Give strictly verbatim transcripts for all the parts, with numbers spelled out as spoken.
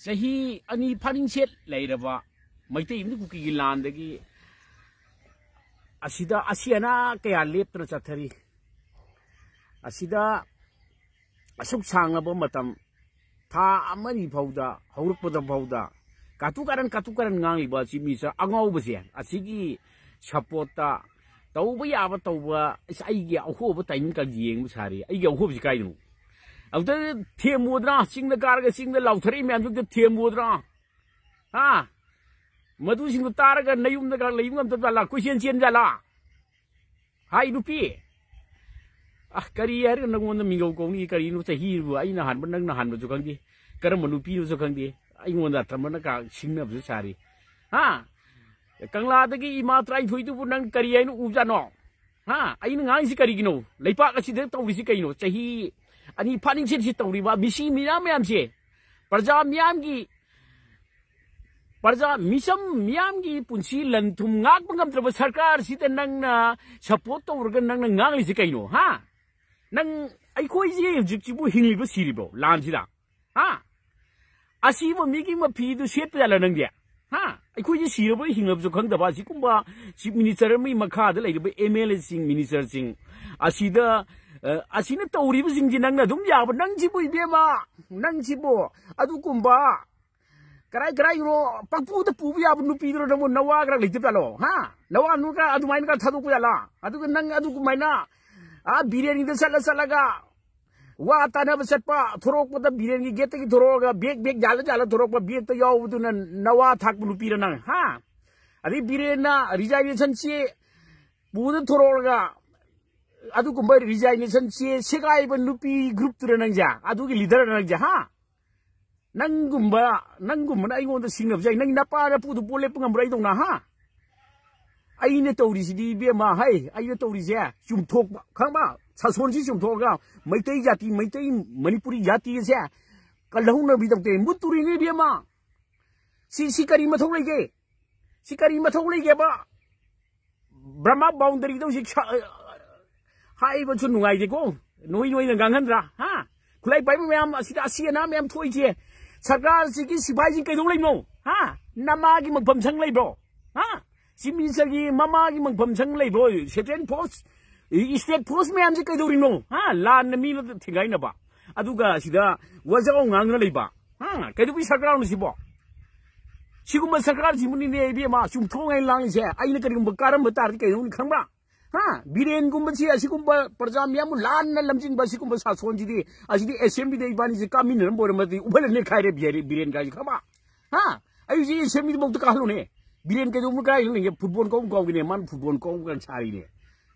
ꯆꯍꯤ ꯑꯅꯤ ꯐꯥꯅꯤꯡꯁꯦꯠ ꯂꯩꯔꯕ ꯃꯩꯇꯩ ꯑꯃꯗꯤ ꯀꯨꯀꯤꯒꯤ ꯂꯥꯟꯗꯒꯤ ꯑꯁꯤꯗ ꯑꯁꯤ ꯑꯅꯥ ꯀꯌꯥ ꯂꯦꯞꯇꯅ ꯆꯠꯊꯔꯤ꯫ ꯑꯁꯤꯗ ꯑꯁꯨꯛ ꯁꯥꯡꯂꯕ ꯃꯇꯝ, ꯊꯥ ꯑꯃꯅꯤ ꯐꯥꯎꯗ, ꯍꯧꯔꯛꯄꯗ ꯐꯥꯎꯗ ꯀꯥꯇꯨ ꯀꯥꯔꯟ, ꯀꯥꯇꯨ ꯀꯥꯔꯟ ꯉꯥꯡꯂꯤꯕ ꯆꯤꯞ ꯃꯤꯅꯤꯁꯇꯔ ꯑꯉꯥꯎꯕꯁꯦ, ꯑꯁꯤꯒꯤ ꯁꯞꯄꯣꯔꯠꯇ ꯇꯧꯕ ꯌꯥꯕ ꯇꯧꯕ, ꯑꯁ, ꯑꯩꯒꯤ ꯑꯍꯣꯕ ꯇꯥꯏꯃꯤꯡ ꯀꯥ ꯌꯦꯡꯕ ꯁꯥꯔꯤ꯫ ꯑꯩꯒꯤ ꯑꯍꯣꯕꯁꯤ ꯀꯥꯏꯗꯅꯣ? ꯑꯗꯨꯗ ꯊꯦꯝꯃꯨꯗꯅ, ꯆꯤꯡꯗ ꯀꯥꯔꯒ ꯆꯤꯡꯗ ꯂꯥꯎꯊꯔꯛꯏ ꯃꯌꯥꯝꯗꯨꯗ ꯊꯦꯝꯃꯨꯗꯅ? ꯍꯥ? ꯃꯗꯨꯁꯤꯡꯗꯨ ꯇꯥꯔꯒ ꯅꯌꯨꯝꯗꯒ ꯂꯩꯕ ꯉꯝꯗꯕ ꯖꯥꯠꯂꯥ? ꯀꯣꯏꯆꯦꯟ ꯆꯦꯟ ꯖꯥꯠꯂꯥ? ꯍꯥꯏ ꯅꯨꯄꯤ, ꯑ, ꯀꯔꯤ ꯍꯥꯏꯔꯒ ꯅꯪꯉꯣꯟꯗ ꯃꯤꯡꯒꯧ ꯀꯧꯅꯤ? ꯀꯔꯤꯅꯣ? ꯆꯍꯤꯕꯨ ꯑꯩꯅ ꯍꯥꯟꯕ, ꯅꯪꯅ ꯍꯥꯟꯕꯁꯨ ꯈꯪꯗꯦ, ꯀꯔꯝꯕ ꯅꯨꯄꯤꯅꯣꯁꯨ ꯈꯪꯗꯦ, ꯑꯩꯉꯣꯟꯗ ꯑꯇꯝꯕꯅ ꯀꯥ ꯁꯤꯡꯅꯕꯁꯨ ꯁꯥꯔꯤ꯫ ꯍꯥ? ꯀꯪꯂꯥꯗꯒꯤ ꯏꯃꯥ ꯇꯔꯥꯅꯤꯊꯣꯏꯗꯨꯕꯨ ꯅꯪ ꯀꯔꯤ ꯍꯥꯏꯅ ꯎꯕꯖꯥꯠꯅꯣ? ꯍꯥ? ꯑꯩꯅ ꯉꯥꯡꯉꯤꯁꯤ ꯀꯔꯤꯒꯤꯅꯣ? ꯂꯩꯄꯥꯛ ꯑꯁꯤꯗ ꯇꯧꯔꯤꯁꯤ ꯀꯩꯅꯣ? ꯆꯍꯤ ꯑꯅꯤ ꯐꯥꯅꯤꯡꯁꯤꯠꯁꯤ ꯇꯧꯔꯤꯕ ꯃꯤꯁꯤ ꯃꯤꯅꯥ ꯃꯌꯥꯝꯁꯦ, ꯄ꯭ꯔꯖꯥ ꯃꯤꯌꯥꯝꯒꯤ, ꯄ꯭ꯔꯖꯥ ꯃꯤꯆꯝ ꯃꯤꯌꯥꯝꯒꯤ ꯄꯨꯟꯁꯤ ꯂꯟ ꯊꯨꯝ ꯉꯥꯛꯄ ꯉꯝꯗ꯭ꯔꯕ ꯁꯔꯀꯥꯔꯁꯤꯗ ꯅꯪꯅ ꯁꯞꯄꯣꯔꯠ ꯇꯧꯔꯒ ꯅꯪꯅ ꯉꯥꯡꯂꯤꯁꯤ ꯀꯩꯅꯣ? ꯍꯥ? ꯅꯪ, ꯑꯩꯈꯣꯏꯁꯦ ꯍꯧꯖꯤꯛꯁꯤꯕꯨ ꯍꯤꯡꯂꯤꯕ ꯁꯤꯔꯤꯕꯣ ꯂꯥꯟꯁꯤꯗ? ꯍꯥ? ꯑꯁꯤꯕ ꯃꯤꯒꯤ ꯃꯐꯤꯗꯨ ꯁꯦꯠꯄ ꯌꯥꯠꯂ ꯅꯪꯗꯤ? ꯍꯥ? ꯑꯩꯈꯣꯏꯁꯦ ꯁꯤꯔꯕ ꯍꯤꯡꯂꯕꯁꯨ ꯈꯪꯗꯕ ꯑꯁꯤꯒꯨꯝꯕ ꯆꯤꯐ ꯃꯤꯅꯤꯁꯇꯔ ꯑꯃꯒꯤ ꯃꯈꯥꯗ ꯂꯩꯔꯤꯕ ꯑꯦꯝ ꯑꯦꯜ ꯑꯦꯁꯤꯡ, ꯃꯤꯅꯤꯁꯇꯔꯁꯤꯡ ꯑꯁꯤꯗ, ꯑ, ꯑꯁꯤꯅ ꯇꯧꯔꯤꯕꯁꯤꯡꯁꯤ ꯅꯪꯅ ꯑꯗꯨꯝ ꯌꯥꯕ? ꯅꯪꯁꯤꯕꯨ ꯏꯕꯦꯝꯃ, ꯅꯪꯁꯤꯕꯨ ꯑꯗꯨꯒꯨꯝꯕ ꯀꯔꯥꯏ ꯀꯔꯥꯏꯒꯤꯅꯣ ꯄꯪꯄꯨꯗ ꯄꯨꯕ ꯌꯥꯕ ꯅꯨꯄꯤꯗꯨꯅ ꯅꯪꯕꯨ ꯅꯋꯥꯒ ꯂꯩꯇꯕ ꯖꯥꯠꯂꯣ? ꯍꯥ? ꯅꯋꯥ ꯅꯨꯒ ꯑꯗꯨꯃꯥꯏꯅꯒ ꯊꯥꯗꯣꯛꯄ ꯖꯥꯠꯂꯥ? ꯑꯗꯨꯒ ꯅꯪ ꯑꯗꯨ ꯀꯃꯥꯏꯅ, ꯑꯥ, ꯕꯤꯔꯦꯟꯒꯤꯗ ꯆꯠꯂ ꯆꯠꯂꯒ ꯋꯥ ꯇꯥꯅꯕ ꯆꯠꯄ, ꯊꯣꯔꯛꯄꯗ ꯕꯤꯔꯦꯟꯒꯤ ꯒꯦꯠꯇꯒꯤ ꯊꯣꯔꯛꯑꯒ ꯕꯦꯛ ꯕꯦꯛ ꯌꯥꯜꯂ ꯌꯥꯜꯂ ꯊꯣꯔꯛꯄ, ꯕꯦꯛꯇ ꯌꯥꯎꯕꯗꯨꯅ ꯅꯋꯥ ꯊꯥꯛꯄ ꯅꯨꯄꯤꯔ ꯅꯪ? ꯍꯥ? ꯑꯗꯩ ꯕꯤꯔꯦꯟꯅ ꯔꯤꯖꯥꯏꯅꯦꯁꯟ ꯆꯦ ꯄꯨꯗ ꯊꯣꯔꯛꯑꯒ ꯑꯗꯨꯒꯨꯝꯕ ꯔꯤꯖꯥꯏꯅꯦꯁꯟ ꯆꯦ ꯁꯦꯒꯥꯏꯕ ꯅꯨꯄꯤ ꯒ꯭ꯔꯨꯞꯇꯨꯔ ꯅꯪꯁꯦ? ꯑꯗꯨꯒꯤ ꯂꯤꯗꯔ ꯅꯪꯁꯦ? ꯍꯥ? ꯅꯪꯒꯨꯝꯕ, ꯅꯪꯒꯨꯝꯕꯅ ꯑꯩꯉꯣꯟꯗ ꯁꯤꯡꯅꯕꯁꯦ, ꯅꯪ ꯅꯄꯥ ꯅꯄꯨꯗꯨ ꯄꯣ ꯂꯦꯞꯄ ꯉꯝꯕ꯭ꯔꯥ ꯑꯩꯗꯧꯅ? ꯍꯥ? ꯑꯩꯅ ꯇꯧꯔꯤꯁꯤꯗꯤ ꯏꯕꯦꯝꯃ, ꯍꯩ, ꯑꯩꯅ ꯇꯧꯔꯤꯁꯦ ꯆꯨꯝꯊꯣꯛꯄ, ꯈꯪꯕ? ꯁꯥꯁꯣꯟꯁꯤ ꯆꯨꯝꯊꯣꯛꯑꯒ ꯃꯩꯇꯩ ꯖꯥꯇꯤ, ꯃꯩꯇꯩ ꯃꯅꯤꯄꯨꯔꯤ ꯖꯥꯇꯤ ꯑꯁꯦ ꯀꯜꯍꯧꯅꯕꯤꯗꯃꯛꯇ ꯃꯨꯠꯇꯨꯔꯤꯅꯤ ꯏꯕꯦꯝꯃ꯫ ꯁꯤ, ꯁꯤ ꯀꯔꯤ ꯃꯊꯧ ꯂꯩꯒꯦ? ꯁꯤ ꯀꯔꯤ ꯃꯊꯧ ꯂꯩꯒꯦꯕ? ꯕ꯭ꯔꯍꯃ ꯕꯥꯎꯟꯗꯔꯤꯗ ꯍꯧꯖꯤꯛ ꯁꯥ-, ꯍꯥꯏꯕꯁꯨ ꯅꯨꯡꯉꯥꯏꯇꯦꯀꯣ꯫ ꯅꯣꯏ ꯅꯣꯏꯅ ꯉꯥꯡꯍꯟꯗ꯭ꯔꯥ? ꯍꯥ? ꯈꯨꯠꯂꯥꯏ ꯄꯥꯏꯕ ꯃꯌꯥꯝ ꯑꯁꯤꯗ ꯑꯁꯤ ꯑꯅꯥ ꯃꯌꯥꯝ ꯊꯣꯛꯏꯁꯦ, ꯁꯔꯀꯥꯔꯁꯤꯒꯤ ꯁꯤꯐꯥꯏꯁꯤ ꯀꯩꯗꯧ ꯂꯩꯕꯅꯣ? ꯍꯥ? ꯅꯃꯥꯒꯤ ꯃꯪꯐꯝ ꯁꯪ ꯂꯩꯕ꯭ꯔꯣ? ꯍꯥ? ꯆꯤꯞ ꯃꯤꯅꯤꯁꯇꯔꯒꯤ ꯃꯃꯥꯒꯤ ꯃꯪꯐꯝ ꯁꯪ ꯂꯩꯕ꯭ꯔꯣ? ꯁꯦꯟꯇ꯭ꯔꯦꯜ ꯐꯣꯔꯁ, ꯏꯁꯇꯦꯠ ꯐꯣꯔꯁ ꯃꯌꯥꯝꯁꯦ ꯀꯩꯗꯧꯔꯤꯅꯣ? ꯍꯥ? ꯂꯥꯟꯅ ꯃꯤ ꯊꯦꯡꯒꯥꯏꯅꯕ, ꯑꯗꯨꯒ ꯁꯤꯗ ꯋꯥꯖꯥꯎ ꯉꯥꯡꯗꯅ ꯂꯩꯕ, ꯍꯥ? ꯀꯩꯗꯧꯕꯩ ꯁꯔꯀꯥꯔꯅꯣ ꯁꯤꯕꯣ? ꯁꯤꯒꯨꯝꯕ ꯁꯔꯀꯥꯔꯁꯤꯕꯨꯅꯤꯅꯦ ꯏꯕꯦꯝꯃ, ꯆꯨꯝꯊꯣꯛ ꯍꯥꯏꯅ ꯂꯥꯡꯉꯤꯁꯦ꯫ ꯑꯩꯅ ꯀꯔꯤꯒꯨꯝꯕ ꯀꯥꯔꯝꯕ ꯇꯥꯔꯗꯤ ꯀꯩꯗꯧꯅꯤ ꯈꯪꯕ꯭ꯔꯥ? ꯍꯥ? ꯕꯤꯔꯦꯟꯒꯨꯝꯕꯁꯤ, ꯑꯁꯤꯒꯨꯝꯕ ꯄ꯭ꯔꯖꯥ ꯃꯌꯥꯝꯕꯨ ꯂꯥꯟꯅ ꯂꯝꯖꯤꯡꯕ ꯑꯁꯤꯒꯨꯝꯕ ꯁꯥꯁꯣꯟꯁꯤꯗꯤ, ꯑꯁꯤꯗꯤ ꯑꯦꯁꯦꯝꯕ꯭ꯂꯤꯗ ꯏꯕꯥꯅꯤꯁꯦ ꯀꯥꯃꯤꯟꯅꯔꯝꯕ ꯑꯣꯏꯔꯝꯃꯗꯤ ꯎꯐꯜ ꯅꯦꯠꯈꯥꯏꯔꯦ ꯕꯤꯔꯦꯟ, ꯕꯤꯔꯦꯟ ꯀꯥꯏꯁꯦ ꯈꯪꯕ꯭ꯔꯥ? ꯍꯥ? ꯑꯩ ꯍꯧꯖꯤꯛ ꯑꯦꯁꯦꯝꯕ꯭ꯂꯤꯗꯐꯥꯎꯗ ꯀꯥꯍꯜꯂꯨꯅꯦ꯫ ꯕꯤꯔꯦꯟ ꯀꯩꯗꯧꯕ ꯀꯥꯏꯗ ꯂꯩꯒꯦ? ꯐꯨꯠꯕꯣꯜ ꯀꯥꯎꯕ ꯀꯥꯎꯒꯤꯅꯦ, ꯃꯥꯅ ꯐꯨꯠꯕꯣꯜ ꯀꯥꯎꯕ ꯀꯥꯡ ꯁꯥꯔꯤꯅꯦ꯫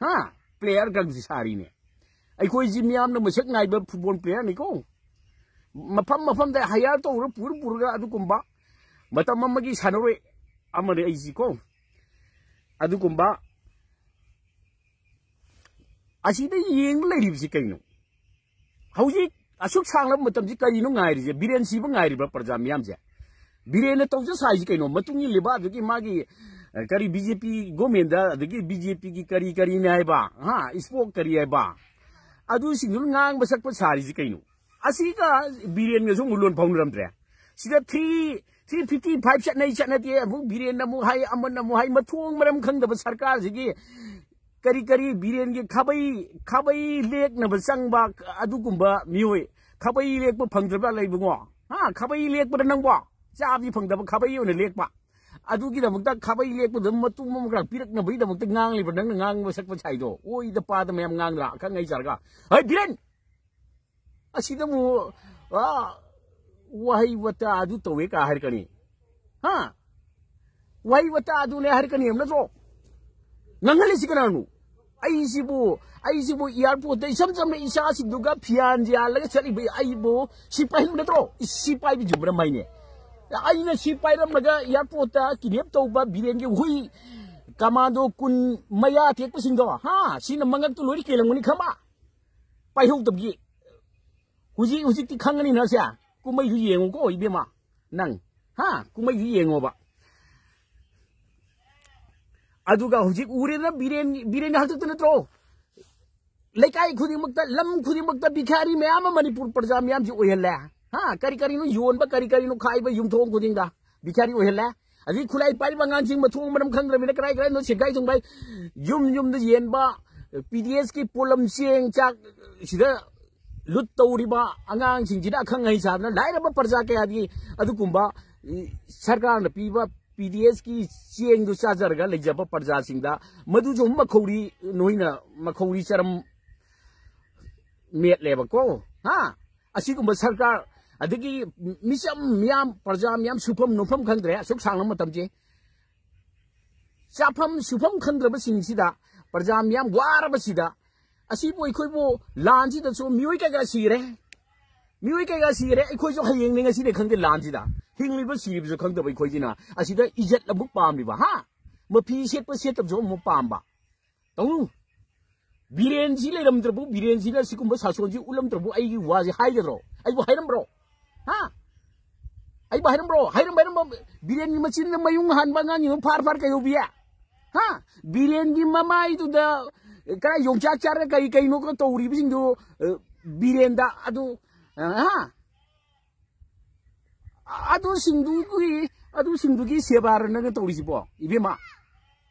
ꯍꯥ? ꯄ꯭ꯂꯦꯌꯔ ꯀꯥꯡꯁꯤ ꯁꯥꯔꯤꯅꯦ꯫ ꯑꯩꯈꯣꯏꯁꯤ ꯃꯤꯌꯥꯝꯅ ꯃꯁꯛ ꯅꯥꯏꯕ ꯐꯨꯠꯕꯣꯜ ꯄ꯭ꯂꯦꯌꯔꯅꯤꯀꯣ꯫ ꯃꯐꯝ ꯃꯐꯝꯗ ꯍꯥꯏꯌꯔ ꯇꯧꯔ ꯄꯨꯔ ꯄꯨꯔꯒ ꯑꯗꯨꯒꯨꯝꯕ ꯃꯇꯝ ꯑꯃꯒꯤ ꯁꯥꯟꯅꯔꯣꯏ ꯑꯃꯅꯤ ꯑꯩꯁꯤꯀꯣ꯫ ꯑꯗꯨꯒꯨꯝꯕ ꯑꯁꯤꯗ ꯌꯦꯡ ꯂꯩꯔꯤꯕꯁꯤ ꯀꯩꯅꯣ? ꯍꯧꯖꯤꯛ ꯑꯁꯨꯛ ꯁꯥꯡꯂꯕ ꯃꯇꯝꯁꯤ ꯀꯔꯤꯅꯣ ꯉꯥꯏꯔꯤꯁꯦ? ꯕꯤꯔꯦꯟ ꯁꯤꯕ ꯉꯥꯏꯔꯤꯕ꯭ꯔꯥ ꯄ꯭ꯔꯖꯥ ꯃꯤꯌꯥꯝꯁꯦ? ꯕꯤꯔꯦꯟꯅ ꯇꯧꯖ ꯁꯥꯏꯁꯤ ꯀꯩꯅꯣ? ꯃꯇꯨꯡ ꯏꯜꯂꯤꯕ ꯑꯗꯒꯤ ꯃꯥꯒꯤ, ꯑ, ꯀꯔꯤ ꯕꯤ ꯖꯦ ꯄꯤ ꯒꯣꯃꯦꯟꯗ, ꯑꯗꯒꯤ ꯕꯤ ꯖꯦ ꯄꯤꯒꯤ ꯀꯔꯤ ꯀꯔꯤꯅꯦ ꯍꯥꯏꯕ, ꯍꯥ, ꯏꯁꯄꯣꯛ ꯀꯔꯤ ꯍꯥꯏꯕ, ꯑꯗꯨꯁꯤꯡꯗꯨꯅ ꯉꯥꯡꯕ ꯁꯛꯄ ꯁꯥꯔꯤꯁꯤ ꯀꯩꯅꯣ? ꯑꯁꯤꯒ ꯕꯤꯔꯦꯟꯒꯁꯨ ꯑꯃꯨꯛ ꯂꯣꯟ ꯐꯥꯎꯅꯔꯝꯗ꯭ꯔꯦ꯫ ꯁꯤꯗ ꯊ꯭ꯔꯤ, ꯊ꯭ꯔꯤ ꯐꯤꯐꯇꯤ ꯐꯥꯏꯚ ꯆꯠꯅꯩ ꯆꯠꯅꯗꯦ, ꯑꯃꯨꯛ ꯕꯤꯔꯦꯟꯅ ꯑꯃꯨꯛ ꯍꯥꯏ, ꯑꯃꯅ ꯑꯃꯨꯛ ꯍꯥꯏ, ꯃꯊꯣꯡ ꯃꯔꯝ ꯈꯪꯗꯕ ꯁꯔꯀꯥꯔꯁꯤꯒꯤ ꯀꯔꯤ ꯀꯔꯤ ꯕꯤꯔꯦꯟꯒꯤ ꯈꯥꯕꯩ, ꯈꯥꯕꯩ ꯂꯦꯛꯅꯕ ꯆꯪꯕ ꯑꯗꯨꯒꯨꯝꯕ ꯃꯤꯑꯣꯏ, ꯈꯥꯕꯩ ꯂꯦꯛꯄ ꯐꯪꯗ꯭ꯔꯕ ꯂꯩꯕꯉꯣ? ꯍꯥ? ꯈꯥꯕꯩ ꯂꯦꯛꯄꯗ ꯅꯪꯕꯣ? ꯆꯥꯕꯗꯤ ꯐꯪꯗꯕ ꯈꯥꯕꯩ ꯑꯣꯏꯅ ꯂꯦꯛꯄ꯫ ꯑꯗꯨꯒꯤꯗꯃꯛꯇ ꯈꯥꯕꯩ ꯂꯦꯛꯄꯗ ꯃꯇꯨꯝ ꯑꯃꯈꯛ ꯄꯤꯔꯛꯅꯕꯒꯤꯗꯃꯛꯇ ꯉꯥꯡꯂꯤꯕ ꯅꯪꯅ ꯉꯥꯡꯕ ꯁꯛꯄ ꯁꯥꯏꯗꯣ? ꯑꯣꯏꯗ ꯄꯥꯗ ꯃꯌꯥꯝ ꯉꯥꯡꯗ꯭ꯔꯥ? ꯑꯈꯪ ꯑꯍꯩ ꯆꯥꯔꯒ꯫ ꯍꯩ ꯕꯤꯔꯦꯟ! ꯑꯁꯤꯗ ꯑꯃꯨꯛ, ꯑꯥ, ꯋꯥꯍꯩ ꯋꯥꯇꯥ ꯑꯗꯨ ꯇꯧꯋꯦ ꯀꯥ ꯍꯥꯏꯔꯛꯀꯅꯤ꯫ ꯍꯥ? ꯋꯥꯍꯩ ꯋꯥꯇꯥ ꯑꯗꯨꯅꯦ ꯍꯥꯏꯔꯛꯀꯅꯤ ꯍꯥꯏꯕ ꯅꯠꯇ꯭ꯔꯣ? ꯉꯥꯡꯍꯜꯂꯤꯁꯤ ꯀꯅꯥꯅꯣ? ꯑꯩꯁꯤꯕꯨ, ꯑꯩꯁꯤꯕꯨ ꯑꯦꯌꯥꯔꯄꯣꯔꯠꯇ ꯏꯆꯝ ꯆꯝꯅ ꯏꯆꯥꯁꯤꯡꯗꯨꯒ ꯐꯤꯌꯥꯟ ꯌꯥꯜꯂꯒ ꯆꯠꯂꯤꯕ ꯑꯩꯕꯨ ꯁꯤꯄꯥꯏ ꯍꯥꯏꯕ ꯅꯠꯇ꯭ꯔꯣ? ꯏꯁ, ꯁꯤꯄꯥꯏꯕꯤ ꯖꯨꯝꯕꯔꯝ ꯍꯥꯏꯅꯦ꯫ ꯑꯩꯅ ꯁꯤꯄꯥꯏꯔꯝꯂꯒ ꯑꯦꯌꯥꯔꯄꯣꯔꯠꯇ ꯀꯤꯗꯅꯦꯞ ꯇꯧꯕ ꯕꯤꯔꯦꯟꯒꯤ ꯍꯨꯏ ꯀꯃꯥꯟꯗꯣ ꯀꯨꯟ ꯃꯌꯥ ꯇꯦꯛꯄꯁꯤꯡꯗꯣ, ꯍꯥ? ꯁꯤꯅ ꯃꯉꯛꯇꯨ ꯂꯣꯏꯅ ꯀꯦꯜꯂꯝꯒꯅꯤ ꯈꯪꯕ? ꯄꯥꯏꯍꯧꯗꯕꯒꯤ꯫ ꯍꯧꯖꯤꯛ, ꯍꯧꯖꯤꯛꯇꯤ ꯈꯪꯉꯅꯤ ꯅꯁꯦ꯫ ꯀꯨꯝꯍꯩꯁꯨ ꯌꯦꯡꯉꯨꯀꯣ ꯏꯕꯦꯝꯃ꯫ ꯅꯪ, ꯍꯥ? ꯀꯨꯝꯍꯩꯁꯨ ꯌꯦꯡꯉꯣꯕ꯫ ꯑꯗꯨꯒ ꯍꯧꯖꯤꯛ ꯎꯔꯦꯗꯅ ꯕꯤꯔꯦꯟ, ꯕꯤꯔꯦꯟ ꯍꯥꯛꯇꯛꯇ ꯅꯠꯇ꯭ꯔꯣ? ꯂꯩꯀꯥꯏ ꯈꯨꯗꯤꯡꯃꯛꯇ, ꯂꯝ ꯈꯨꯗꯤꯡꯃꯛꯇ ꯚꯤꯈꯥꯔꯤ ꯃꯌꯥꯝ ꯑꯃ ꯃꯅꯤꯄꯨꯔ ꯄ꯭ꯔꯖꯥ ꯃꯌꯥꯝꯁꯤ ꯑꯣꯏꯍꯜꯂꯦ꯫ ꯍꯥ? ꯀꯔꯤ ꯀꯔꯤꯅꯣ ꯌꯣꯟꯕ, ꯀꯔꯤ ꯀꯔꯤꯅꯣ ꯈꯥꯏꯕ, ꯌꯨꯝꯊꯣꯡ ꯈꯨꯗꯤꯡꯗ ꯕꯤꯈꯥꯔꯤ ꯑꯣꯏꯍꯜꯂꯦ꯫ ꯑꯗꯩ ꯈꯨꯠꯂꯥꯏ ꯄꯥꯏꯔꯤꯕ ꯑꯉꯥꯡꯁꯤꯡ ꯃꯊꯣꯡ ꯃꯔꯝ ꯈꯪꯗ꯭ꯔꯕꯅꯤꯅ ꯀꯔꯥꯏ ꯀꯔꯥꯏꯅꯣ ꯁꯦꯒꯥꯏ ꯊꯨꯡꯕ, ꯌꯨꯝ ꯌꯨꯝꯗ ꯌꯦꯟꯕ, ꯄꯤ ꯗꯤ ꯑꯦꯁꯀꯤ ꯄꯣꯠꯂꯝ ꯆꯦꯡ ꯆꯥꯛ ꯁꯤꯗ ꯂꯨꯠ ꯇꯧꯔꯤꯕ ꯑꯉꯥꯡꯁꯤꯡꯁꯤꯅ ꯑꯈꯪ ꯑꯍꯩ ꯁꯥꯗꯅ ꯂꯥꯏꯔꯕ ꯄ꯭ꯔꯖꯥ ꯀꯌꯥꯒꯤ ꯑꯗꯨꯒꯨꯝꯕ, ꯏ, ꯁꯔꯀꯥꯔꯅ ꯄꯤꯕ ꯄꯤ ꯗꯤ ꯑꯦꯁꯀꯤ ꯆꯦꯡꯗꯨ ꯆꯥꯖꯔꯒ ꯂꯩꯖꯕ ꯄ꯭ꯔꯖꯥꯁꯤꯡꯗ ꯃꯗꯨꯁꯨ ꯃꯈꯧꯔꯤ, ꯅꯣꯏꯅ ꯃꯈꯧꯔꯤ ꯆꯔꯝ ꯃꯦꯠꯂꯦꯕꯀꯣ꯫ ꯍꯥ? ꯑꯁꯤꯒꯨꯝꯕ ꯁꯔꯀꯥꯔ, ꯑꯗꯒꯤ ꯃꯤꯆꯝ ꯃꯤꯌꯥꯝ, ꯄ꯭ꯔꯖꯥ ꯃꯤꯌꯥꯝ ꯁꯨꯐꯝ ꯅꯣꯝꯐꯝ ꯈꯪꯗ꯭ꯔꯦ, ꯑꯁꯨꯛ ꯁꯥꯡꯅ ꯃꯇꯝꯁꯦ꯫ ꯆꯥꯐꯝ ꯁꯨꯐꯝ ꯈꯪꯗ꯭ꯔꯕꯁꯤꯡꯁꯤꯗ, ꯄ꯭ꯔꯖꯥ ꯃꯤꯌꯥꯝ ꯋꯥꯔꯕꯁꯤꯗ, ꯑꯁꯤꯕꯨ ꯑꯩꯈꯣꯏꯕꯨ ꯂꯥꯟꯁꯤꯗꯁꯨ ꯃꯤꯑꯣꯏ ꯀꯌꯥ ꯁꯤꯔꯦ, ꯃꯤꯑꯣꯏ ꯀꯌꯥ ꯁꯤꯔꯦ, ꯑꯩꯈꯣꯏꯁꯨ ꯍꯌꯦꯡꯅꯤ ꯉꯁꯤꯅꯤ ꯈꯪꯗꯦ ꯂꯥꯟꯁꯤꯗ꯫ ꯍꯤꯡꯂꯤꯕ ꯁꯤꯔꯤꯕꯁꯨ ꯈꯪꯗꯕ ꯑꯩꯈꯣꯏꯁꯤꯅ ꯑꯁꯤꯗ ꯏꯖꯠ ꯑꯃꯨꯛ ꯄꯥꯝꯃꯤꯕ, ꯍꯥ? ꯃꯐꯤ ꯁꯦꯠꯄ ꯁꯦꯠꯇꯕꯁꯨ ꯑꯃꯨꯛ ꯄꯥꯝꯕ꯫ ꯇꯧꯅꯨ꯫ ꯕꯤꯔꯦꯟꯁꯤ ꯂꯩꯔꯝꯗ꯭ꯔꯕꯨ, ꯕꯤꯔꯦꯟꯁꯤꯅ ꯁꯤꯒꯨꯝꯕ ꯁꯥꯁꯣꯟꯁꯤ ꯎꯠꯂꯝꯗ꯭ꯔꯕꯨ ꯑꯩꯒꯤ ꯋꯥꯁꯦ ꯍꯥꯏꯒꯗ꯭ꯔꯣ? ꯑꯩꯕꯨ ꯍꯥꯏꯔꯝꯕ꯭ꯔꯣ? ꯍꯥ? ꯑꯩꯕꯨ ꯍꯥꯏꯔꯝꯕ꯭ꯔꯣ? ꯍꯥꯏꯔꯝꯕ, ꯍꯥꯏꯔꯝꯕ, ꯕꯤꯔꯦꯟꯒꯤ ꯃꯆꯤꯟꯗ ꯃꯌꯨꯡ ꯍꯥꯟꯕ ꯑꯉꯥꯡꯁꯤꯡꯗꯣ ꯐꯥꯔ ꯐꯥꯔ ꯀꯩꯗꯧꯕꯤ? ꯍꯥ? ꯕꯤꯔꯦꯟꯒꯤ ꯃꯃꯥꯏꯗꯨꯗ ꯀꯔꯥꯏ ꯌꯣꯡꯆꯥꯛ ꯆꯥꯔꯒ ꯀꯔꯤ ꯀꯩꯅꯣꯒ ꯇꯧꯔꯤꯕꯁꯤꯡꯗꯣ, ꯑ, ꯕꯤꯔꯦꯟꯗ ꯑꯗꯨ, ꯑ, ꯍꯥ? ꯑꯗꯨꯁꯤꯡꯗꯨꯒꯤ, ꯑꯗꯨꯁꯤꯡꯗꯨꯒꯤ ꯁꯦꯕꯥꯔ ꯅꯪꯅ ꯇꯧꯔꯤꯁꯤꯕꯣ, ꯏꯕꯦꯝꯃ?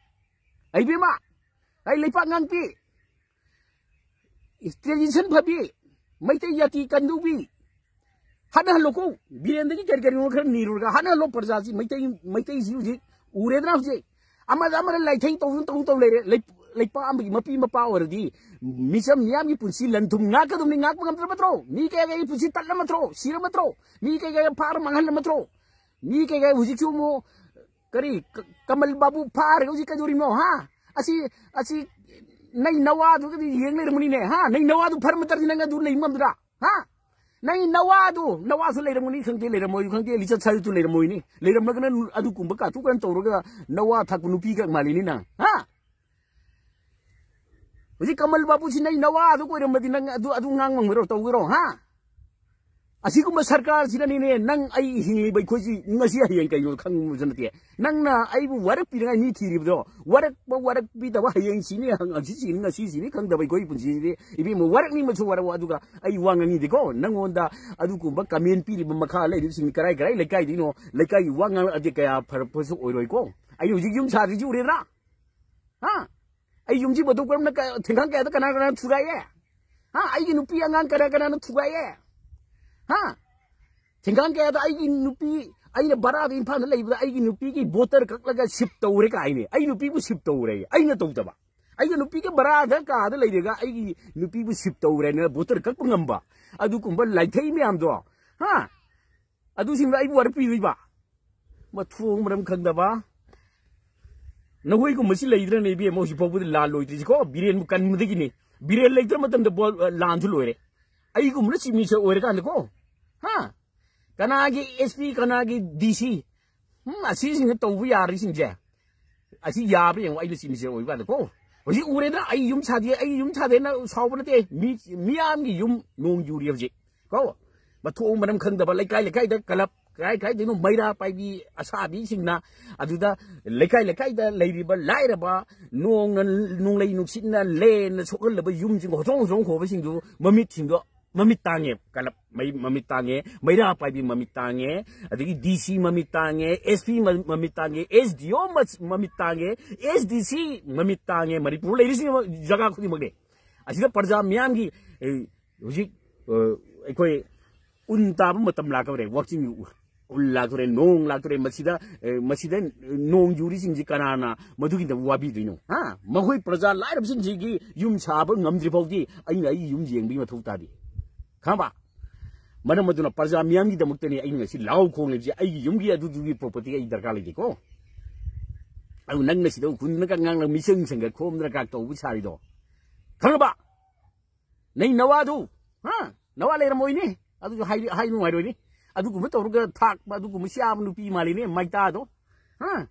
ꯏꯕꯦꯝꯃ, ꯑꯩ ꯂꯩꯄꯥꯛ ꯉꯥꯛꯄꯤ, tradition ꯐꯕꯤ, ꯃꯩꯇꯩ ꯖꯥꯇꯤ ꯀꯟꯗꯧꯕꯤ, ꯍꯥꯠꯅꯍꯜꯂꯣꯀꯣ꯫ ꯕꯤꯔꯦꯟꯗꯒꯤ ꯀꯔꯤ ꯀꯔꯤꯅꯣ ꯈꯔ ꯅꯤꯔꯨꯔꯒ ꯍꯥꯠꯅꯍꯜꯂꯣ ꯄ꯭ꯔꯖꯥꯁꯤ꯫ ꯃꯩꯇꯩ, ꯃꯩꯇꯩꯁꯤ ꯍꯧꯖꯤꯛ ꯎꯔꯦꯗꯅ, ꯍꯧꯖꯤꯛ ꯑꯃꯗ ꯑꯃꯅ ꯂꯥꯏꯊꯩ ꯇꯧꯗꯨꯅ ꯇꯧ ꯇꯧ ꯂꯩꯔꯦ꯫ ꯂꯩ-, ꯂꯩꯄꯥꯛ ꯑꯃꯒꯤ ꯃꯄꯤ ꯃꯄꯥ ꯑꯣꯏꯔꯗꯤ ꯃꯤꯆꯝ ꯃꯤꯌꯥꯝꯒꯤ ꯄꯨꯟꯁꯤ ꯂꯟ ꯊꯨꯝ ꯉꯥꯛꯀꯗꯕꯅꯤ꯫ ꯉꯥꯛꯄ ꯉꯝꯗ꯭ꯔꯕ ꯅꯠꯇ꯭ꯔꯣ? ꯃꯤ ꯀꯌꯥ ꯀꯌꯥꯒꯤ ꯄꯨꯟꯁꯤ ꯇꯠꯂ ꯅꯠꯇ꯭ꯔꯣ? ꯁꯤꯔ ꯅꯠꯇ꯭ꯔꯣ? ꯃꯤ ꯀꯌꯥ ꯀꯌꯥ ꯐꯥꯔ ꯃꯥꯡꯍꯜꯂ ꯅꯠꯇ꯭ꯔꯣ? ꯃꯤ ꯀꯩꯀꯩ ꯍꯧꯖꯤꯛꯁꯨ ꯑꯃꯨꯛ ꯀꯔꯤ ꯀ-, ꯀꯃꯜ ꯕꯥꯕꯨ ꯐꯥꯔꯒ ꯍꯧꯖꯤꯛ ꯀꯩꯗꯧꯔꯤꯃꯣ, ꯍꯥ? ꯑꯁꯤ, ꯑꯁꯤ ꯅꯪ ꯅꯋꯥꯗꯨꯒꯗꯤ ꯌꯦꯡ ꯂꯩꯔꯝꯃꯅꯤꯅꯦ, ꯍꯥ? ꯅꯪ ꯅꯋꯥꯗꯨ ꯐꯔ ꯃꯇꯝꯗꯤ ꯅꯪ ꯑꯗꯨ ꯂꯩ ꯉꯝꯗ꯭ꯔꯥ, ꯍꯥ? ꯅꯪ ꯅꯋꯥꯗꯨ, ꯅꯋꯥꯁꯨ ꯂꯩꯔꯝꯒꯅꯤ ꯈꯪꯗꯦ, ꯂꯩꯔꯝꯃꯣꯏꯁꯨ ꯈꯪꯗꯦ, ꯂꯤꯆꯠ ꯁꯥꯖꯠꯇꯨ ꯂꯩꯔꯝꯃꯣꯏꯅꯤ꯫ ꯂꯩꯔꯝꯂꯒꯅ ꯑꯗꯨꯒꯨꯝꯕ ꯀꯥꯇꯨ ꯀꯥꯔꯟ ꯇꯧꯔꯒ ꯅꯋꯥ ꯊꯥꯛꯄ ꯅꯨꯄꯤꯒ ꯃꯥꯜꯂꯤꯅꯤ ꯅꯪ, ꯍꯥ? ꯍꯧꯖꯤꯛ ꯀꯃꯜ ꯕꯥꯕꯨꯁꯤ ꯅꯪ ꯅꯋꯥꯗꯨ ꯑꯣꯏꯔꯝꯃꯗꯤ ꯅꯪ ꯑꯗꯨ, ꯑꯗꯨ ꯉꯥꯡ ꯉꯝꯒꯗ꯭ꯔꯣ, ꯇꯧꯒꯗ꯭ꯔꯣ, ꯍꯥ? ꯑꯁꯤꯒꯨꯝꯕ ꯁꯔꯀꯥꯔꯁꯤꯅꯅꯤꯅꯦ ꯅꯪ ꯑꯩ ꯍꯤꯡꯂꯤꯕ ꯑꯩꯈꯣꯏꯁꯤ ꯉꯁꯤ ꯍꯌꯦꯡ ꯀꯩꯅꯣ ꯈꯪꯕꯁꯨ ꯅꯠꯇꯦ꯫ ꯅꯪꯅ ꯑꯩꯕꯨ ꯋꯥꯔꯛꯄꯤꯅꯉꯥꯏ ꯃꯤ ꯊꯤꯔꯤꯕꯗꯣ, ꯋꯥꯔꯛꯄ ꯋꯥꯔꯛꯄꯤꯗꯕ, ꯍꯌꯦꯡ ꯁꯤꯅꯤ, ꯍꯪ-, ꯍꯪꯆꯤꯠ ꯁꯤꯅꯤ, ꯉꯁꯤ ꯁꯤꯅꯤ ꯈꯪꯗꯕ ꯑꯩꯈꯣꯏꯒꯤ ꯄꯨꯟꯁꯤꯁꯤꯗꯤ ꯏꯕꯦꯝꯃ, ꯋꯥꯔꯛꯅꯤꯡꯕꯁꯨ ꯋꯥꯔꯛꯑꯣ꯫ ꯑꯗꯨꯒ ꯑꯩ ꯋꯥ ꯉꯥꯡꯅꯤꯡꯗꯦꯀꯣ, ꯅꯪꯉꯣꯟꯗ ꯑꯗꯨꯒꯨꯝꯕ ꯀꯃꯦꯟ ꯄꯤꯔꯤꯕ ꯃꯈꯥ ꯂꯩꯔꯤꯕꯁꯤꯡ ꯀꯔꯥꯏ ꯀꯔꯥꯏ ꯂꯩꯀꯥꯏꯗꯒꯤꯅꯣ, ꯂꯩꯀꯥꯏꯒꯤ ꯋꯥ ꯉꯥꯡꯂꯛꯑꯗꯤ ꯀꯌꯥ ꯐꯔꯛꯄꯁꯨ ꯑꯣꯏꯔꯣꯏꯀꯣ꯫ ꯑꯩꯅ ꯍꯧꯖꯤꯛ ꯌꯨꯝ ꯁꯥꯗ꯭ꯔꯤꯁꯤ ꯎꯔꯦꯗ꯭ꯔꯥ? ꯍꯥ? ꯑꯩ ꯌꯨꯝꯁꯤ ꯃꯇꯧ ꯀꯔꯝꯅ ꯀ-, ꯊꯦꯡꯈꯥꯡ ꯀꯌꯥꯗ ꯀꯅꯥ ꯀꯅꯥꯅ ꯊꯨꯒꯥꯏꯌꯦ? ꯍꯥ? ꯑꯩꯒꯤ ꯅꯨꯄꯤ ꯑꯉꯥꯡ ꯀꯅꯥ ꯀꯅꯥꯅ ꯊꯨꯒꯥꯏꯌꯦ? ꯍꯥ? ꯊꯦꯡꯈꯥꯡ ꯀꯌꯥꯗ ꯑꯩꯒꯤ ꯅꯨꯄꯤ, ꯑꯩꯅ ꯕꯔꯥꯗ ꯏꯝꯐꯥꯜꯗ ꯂꯩꯕꯗ ꯑꯩꯒꯤ ꯅꯨꯄꯤꯒꯤ ꯕꯣꯇꯔ ꯀꯛꯂꯒ ꯁꯤꯞ ꯇꯧꯔꯦ ꯀꯥꯏꯅꯦ꯫ ꯑꯩ ꯅꯨꯄꯤꯕꯨ ꯁꯤꯞ ꯇꯧꯔꯦ, ꯑꯩꯅ ꯇꯧꯗꯕ꯫ ꯑꯩꯒꯤ ꯅꯨꯄꯤꯒ ꯕꯔꯥꯗ ꯀꯥꯗ ꯂꯩꯔꯒ ꯑꯩꯒꯤ ꯅꯨꯄꯤꯕꯨ ꯁꯤꯞ ꯇꯧꯔꯦꯅ ꯕꯣꯇꯔ ꯀꯛꯄ ꯉꯝꯕ ꯑꯗꯨꯒꯨꯝꯕ ꯂꯥꯏꯊꯩ ꯃꯌꯥꯝꯗꯣ, ꯍꯥ? ꯑꯗꯨꯁꯤꯡꯗꯣ ꯑꯩꯕꯨ ꯋꯥꯔꯛꯄꯤꯔꯤꯕ? ꯃꯊꯣꯡ ꯃꯔꯝ ꯈꯪꯗꯕ꯫ ꯅꯈꯣꯏꯒꯨꯝꯕꯁꯤ ꯂꯩꯗ꯭ꯔꯅꯦ ꯏꯕꯦꯝꯃ, ꯍꯧꯖꯤꯛ ꯐꯥꯎꯕꯗ ꯂꯥꯟ ꯂꯣꯏꯗ꯭ꯔꯤꯁꯤꯀꯣ? ꯕꯤꯔꯦꯟꯕꯨ ꯀꯟꯕꯗꯒꯤꯅꯤ꯫ ꯕꯤꯔꯦꯟ ꯂꯩꯇ꯭ꯔ ꯃꯇꯝꯗ ꯕꯣꯜ, ꯑ, ꯂꯥꯟꯁꯨ ꯂꯣꯏꯔꯦ꯫ ꯑꯩꯒꯨꯝꯕꯅ ꯆꯤꯞ ꯃꯤꯅꯤꯁꯇꯔ ꯑꯣꯏꯔꯀꯥꯟꯗꯀꯣ, ꯍꯥ? ꯀꯅꯥꯒꯤ ꯑꯦꯁ ꯄꯤ, ꯀꯅꯥꯒꯤ ꯗꯤ ꯁꯤ? ꯎꯝ, ꯑꯁꯤꯁꯤꯡꯅ ꯇꯧꯕ ꯌꯥꯔꯤꯁꯤꯡꯁꯦ꯫ ꯑꯁꯤ ꯌꯥꯕ꯭ꯔꯥ ꯌꯦꯡꯉꯣ, ꯑꯩꯅ ꯆꯤꯞ ꯃꯤꯅꯤꯁꯇꯔ ꯑꯣꯏꯕ ꯀꯥꯟꯗꯀꯣ꯫ ꯍꯧꯖꯤꯛ ꯎꯔꯦꯗꯅ, ꯑꯩ ꯌꯨꯝ ꯁꯥꯗꯦ, ꯑꯩ ꯌꯨꯝ ꯁꯥꯗꯦꯅ ꯁꯥꯎꯕ ꯅꯠꯇꯦ꯫ ꯃꯤ, ꯃꯤꯌꯥꯝꯒꯤ ꯌꯨꯝ ꯅꯣꯡ ꯌꯨꯔꯤ ꯍꯧꯖꯤꯛ꯫ ꯀꯣ? ꯃꯊꯣꯡ ꯃꯔꯝ ꯈꯪꯗꯕ ꯂꯩꯀꯥꯏ ꯂꯩꯀꯥꯏꯗ ꯀꯂꯞ, ꯀꯥꯏ ꯀꯥꯏꯗꯩꯅꯣ ꯃꯩꯔꯥ ꯄꯥꯏꯕꯤ ꯑꯁꯥꯕꯤꯁꯤꯡꯅ ꯑꯗꯨꯗ ꯂꯩꯀꯥꯏ ꯂꯩꯀꯥꯏꯗ ꯂꯩꯔꯤꯕ ꯂꯥꯏꯔꯕ, ꯅꯣꯡꯅ, ꯅꯣꯡꯂꯩ ꯅꯨꯡꯁꯤꯠꯅ ꯂꯦꯟꯅ ꯁꯣꯛꯍꯜꯂꯕ ꯌꯨꯝꯁꯤꯡ ꯍꯣꯆꯣꯡ ꯍꯣꯆꯣꯡ ꯍꯣꯕꯁꯤꯡꯗꯨ ꯃꯃꯤꯠꯁꯤꯡꯗꯣ ꯃꯃꯤꯠ ꯇꯥꯡꯉꯦ꯫ ꯀꯂꯞ ꯃꯩ ꯃꯃꯤꯠ ꯇꯥꯡꯉꯦ, ꯃꯩꯔꯥ ꯄꯥꯏꯕꯤ ꯃꯃꯤꯠ ꯇꯥꯡꯉꯦ, ꯑꯗꯒꯤ ꯗꯤ ꯁꯤ ꯃꯃꯤꯠ ꯇꯥꯡꯉꯦ, ꯑꯦꯁ ꯄꯤ ꯃ-, ꯃꯃꯤꯠ ꯇꯥꯡꯉꯦ, ꯑꯦꯁ ꯗꯤ ꯑꯣ ꯃꯁ-, ꯃꯃꯤꯠ ꯇꯥꯡꯉꯦ, ꯑꯦꯁ ꯗꯤ ꯁꯤ ꯃꯃꯤꯠ ꯇꯥꯡꯉꯦ꯫ ꯃꯅꯤꯄꯨꯔ ꯂꯩꯔꯤꯁꯤꯡ ꯖꯒꯥ ꯈꯨꯗꯤꯡꯃꯛꯅꯦ꯫ ꯑꯁꯤꯗ ꯄ꯭ꯔꯖꯥ ꯃꯤꯌꯥꯝꯒꯤ, ꯑꯦ, ꯍꯧꯖꯤꯛ, ꯑ, ꯑꯩꯈꯣꯏ ꯎꯟ ꯇꯥꯕ ꯃꯇꯝ ꯂꯥꯛꯀꯗꯧꯔꯦ꯫ ꯋꯥꯛꯆꯤꯡ ꯎ-, ꯎꯟ ꯂꯥꯛꯀꯗꯧꯔꯦ, ꯅꯣꯡ ꯂꯥꯛꯀꯗꯧꯔꯦ꯫ ꯃꯁꯤꯗ, ꯑꯦ, ꯃꯁꯤꯗ ꯅꯣꯡ ꯌꯨꯔꯤꯁꯤꯡꯁꯤ ꯀꯅꯥꯅ ꯃꯗꯨꯒꯤꯗꯃꯛ ꯋꯥꯕꯤꯗꯣꯏꯅꯣ? ꯍꯥ? ꯃꯈꯣꯏ ꯄ꯭ꯔꯖꯥ ꯂꯥꯏꯔꯕꯁꯤꯡꯁꯤꯒꯤ ꯌꯨꯝ ꯁꯥꯕ ꯉꯝꯗ꯭ꯔꯤ ꯐꯥꯎꯗꯤ ꯑꯩꯅ ꯑꯩꯒꯤ ꯌꯨꯝ ꯌꯦꯡꯕꯒꯤ ꯃꯊꯧ ꯇꯥꯗꯦ꯫ ꯈꯪꯉꯕ? ꯃꯔꯝ ꯑꯗꯨꯅ ꯄ꯭ꯔꯖꯥ ꯃꯤꯌꯥꯝꯒꯤꯗꯃꯛꯇꯅꯤ ꯑꯩꯅ ꯉꯁꯤ ꯂꯥꯎ ꯈꯣꯡꯂꯤꯕꯁꯤ꯫ ꯑꯩꯒꯤ ꯌꯨꯝꯒꯤ ꯑꯗꯨꯗꯨꯒꯤ ꯄ꯭ꯔꯣꯄꯔꯇꯤ ꯑꯩ ꯗꯔꯀꯥꯔ ꯂꯩꯇꯦꯀꯣ꯫ ꯑꯗꯨ ꯅꯪꯅ ꯁꯤꯗ ꯎꯈꯨꯟꯗꯅ ꯉꯥꯡꯅ ꯃꯤꯆꯪ ꯁꯪꯒ ꯈꯣꯝꯗꯅ ꯀꯥ ꯇꯧꯕ ꯁꯥꯔꯤꯗꯣ ꯈꯪꯉꯕ? ꯅꯩ ꯅꯋꯥꯗꯨ, ꯍꯥ? ꯅꯋꯥ ꯂꯩꯔꯝꯃꯣꯏꯅꯦ꯫ ꯑꯗꯨꯁꯨ ꯍꯥꯏ-, ꯍꯥꯏ ꯅꯨꯡꯉꯥꯏꯔꯣꯏꯅꯦ꯫ ꯑꯗꯨꯒꯨꯝꯕ ꯇꯧꯔꯒ ꯊꯥꯛꯄ, ꯑꯗꯨꯒꯨꯝꯕ ꯆꯥꯕ ꯅꯨꯄꯤ ꯃꯥꯜꯂꯤꯅꯦ, ꯃꯩꯇꯥꯗꯣ꯫ ꯍꯥ?